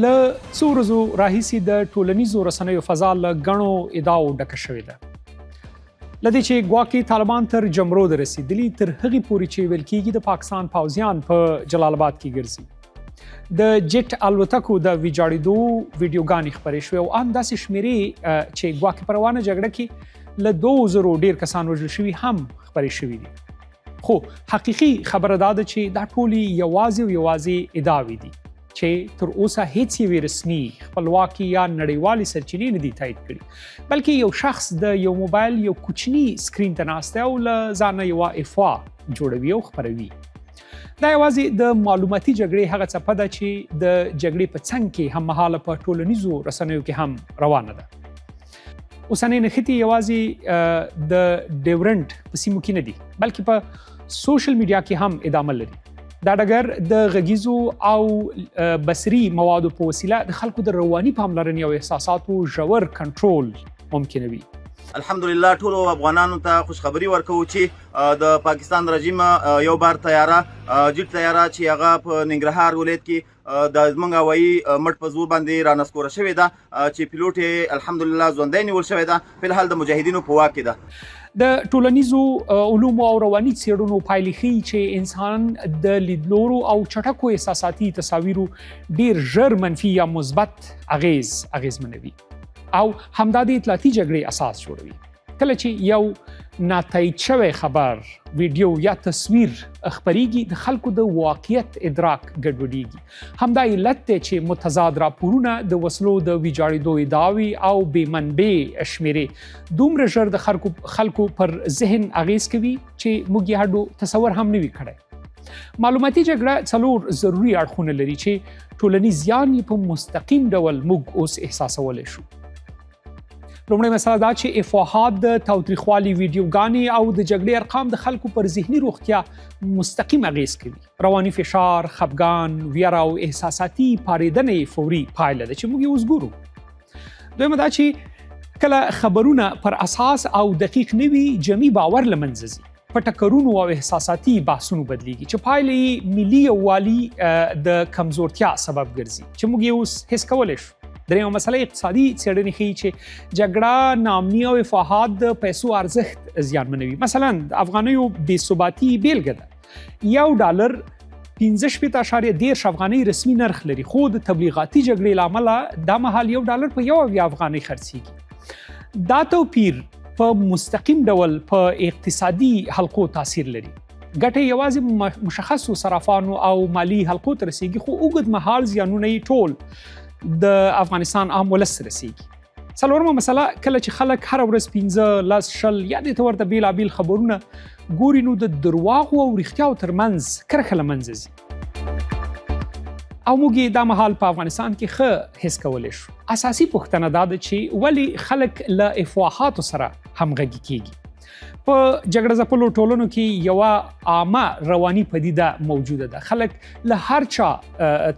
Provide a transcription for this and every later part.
له څو ورځو راهیسې د ټولنیزو رسنیو فضا له ګڼو ادعاو ډکه شوې ده. لدې چې ګواکې طالبان تر جمرود رسیدلی، تر هغې پورې چې ویل کیږي د پاکستان پوځیان په جلال آباد کې ګرځي، د جټ الوتکو د ویجاړېدو ویډیوګانې خپرې شوې او ان داسې شمیرې چې ګواکې په روانه جګړه کې له 2000 ډیر کسان وژل شوي هم خپرې شوې دي. خو حقیقي خبره دا ده چې دا ټولې یوازې او یوازې ادعاوې دي چې تر اوسه هیڅ یوې رسمي، خپلواکي یا نړیوالې سرچینې نه دي تایید کړي، بلکې یو شخص د یو موبایل یو کوچني سکرین ته ناست او له ځانه یوه افوا جوړوي او خپروي. دا یوازې د معلوماتي جګړې هغه څپه ده چې د جګړې په څنګ کې هم مهاله په ټولنیزو رسنیو کې هم روانه ده. اوسنۍ نښتې یوازې د ډیورنډ په سیمو کې نه دي، بلکې په سوشل میډیا کې هم ادامه لري. دا ډګر د غږیزو او بصري موادو په وسیله د خلکو د رواني پاملرنې او احساساتو ژور کنټرول ممکنوي. الحمدلله، ټولو افغانانو ته خوشخبری ورکوو چې د پاکستان رژیم یو بار طیاره، جیټ طیاره چې هغه په ننګرهار ولایت کې د زمونږ هوایي مټ په زور باندې رانسکوره شوې ده چې پیلوټ یې الحمدلله ژوندی نیول شوی ده، فلحال د مجاهدینو په واک کې ده. د ټولنیزو علومو او رواني څېړنو پایلې ښيي چې انسان د لیدلورو او چټکو احساساتي تصاویرو ډیر ژر منفي یا مثبت اغیز اغیزمنوي او همدا د اطلاعاتي جګړې اساس جوړوي. کله چې یو ناتایید شوی خبر، ویډیو یا تصویر خپریږي، د خلکو د واقعیت ادراک ګډوډیږي. همدا علت دی چې متضاد راپورونه، د وسلو د ویجاړېدو ادعاوې او بې منبع شمیرې دومره ژر د خلکو پر ذهن اغیز کوي چې موږ یې هډو تصور هم نه وي کړی. معلوماتي جګړه څلور ضروري اړخونه لري چې ټولنیز زیان یې په مستقیم ډول موږ اوس احساسولی شو. لومړۍ مسله دا چې افواهات، د تاوتریخوالي ویډیوګانې او د جګړې ارقام د خلکو پر ذهني روغتیا مستقیم اغیز کوي. رواني فشار، خپګان، ویره او احساساتي پارېدنه یې فوري پایله ده چې موږ یې اوس ګورو. دویمه دا چې کله خبرونه پر اساس او دقیق نه وي، جمعي باور له منځه ځي، په ټکرونو او احساساتي بحثونو بدلیږي چې پایله یې ملي یووالي د کمزورتیا سبب ګرځي چې موږ یې اوس حس کولی شو. درېیمه مسله، اقتصادي څېړنې ښيي چې جګړه، ناامني او افواهات د پیسو ارزښت زیانمنوي. مثلا د افغانیو بې ثباتي بېلګه ده. $1 65.30 افغانۍ رسمي نرخ لري، خو د تبلیغاتي جګړې له امله دا مهال $1 په 71 افغانۍ خرڅېږي. دا توپیر په مستقیم ډول په اقتصادي حلقو تاثیر لري. ګټه یوازې مشخصو صرافانو او مالي حلقو ته رسیږي، خو اوږد مهال زیانونه یې ټول د افغانستان عام ولس ته رسیږي. څلورمه مسله، کله چې خلک هره ورځ 15، 10، 20 یا دې ته ورته بېلابېل خبرونه ګوري، نو د درواغو او رښتیاو ترمنځ کرښه له منځه ځي او موږ یې دا مهال په افغانستان کې ښه حس کولی شو. اساسي پوښتنه دا ده چې ولې خلک له افواهاتو سره همغږي کیږي؟ په جګړه ځپلو ټولنو کې یوه عامه رواني پدیده موجوده ده. خلک له هر چا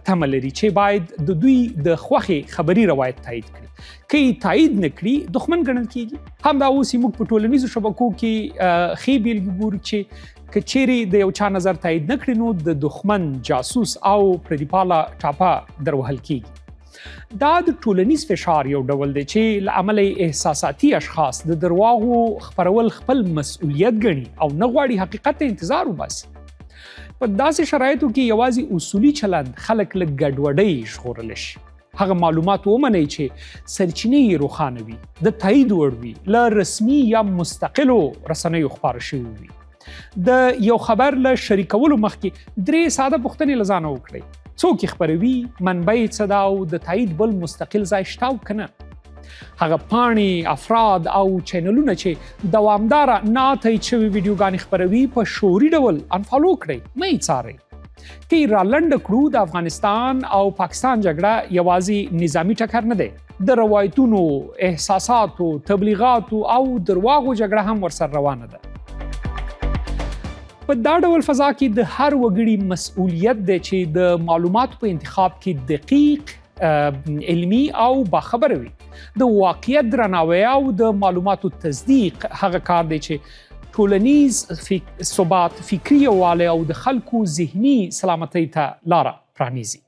تمه لري چې باید د دوی د خوښې خبري روایت تایید کړي. که یې تایید نه کړي، دښمن ګڼل کیږي. همدا اوس موږ په ټولنیزو شبکو کې ښې بیلګې ګورو چې که چیرې د یو چا نظر تایید نه کړي، نو د دښمن، جاسوس او پردیپاله ټاپه دروهل کیږي. دا د ټولنیز فشار یو ډول دی چې له امله یې احساساتي اشخاص د درواغو خپرول خپل مسؤلیت ګڼي او نه غواړي حقیقت ته انتظار وباسي. په داسې شرایطو کې یوازې اصولي چلند خلک له ګډوډۍ ژغورلی شي. هغه معلومات ومنئ چې سرچینې یې روښانه وي، د تایید وړ وي، له رسمي یا مستقلو رسنیو خپاره شوي وي. د یو خبر له شریکولو مخکې درې ساده پوښتنې له ځانه وکړئ: څوک یې خپروي، منبع یې څه ده او د تایید بل مستقل ځای شته او که نه؟ هغه پاڼې، افراد او چینلونه چې دوامداره نا تایید شوې ویډیوګانې خپروي، په شعوري ډول unfollow کړئ، مه یې څارئ. که یې رالنډه کړو، د افغانستان او پاکستان جګړه یوازې نظامي ټکر نه دی، د روایتونو، احساساتو، تبلیغاتو او درواغو جګړه هم ورسره روانه ده. په دا ډول فضا کې د هر وګړي مسؤلیت دی چې د معلوماتو په انتخاب کې دقیق، علمي او باخبره وي. د واقعیت درناوی او د معلوماتو تصدیق هغه کار دی چې ټولنیز ثبات، فکري یووالی او د خلکو ذهني سلامتۍ ته لاره پرانیزي.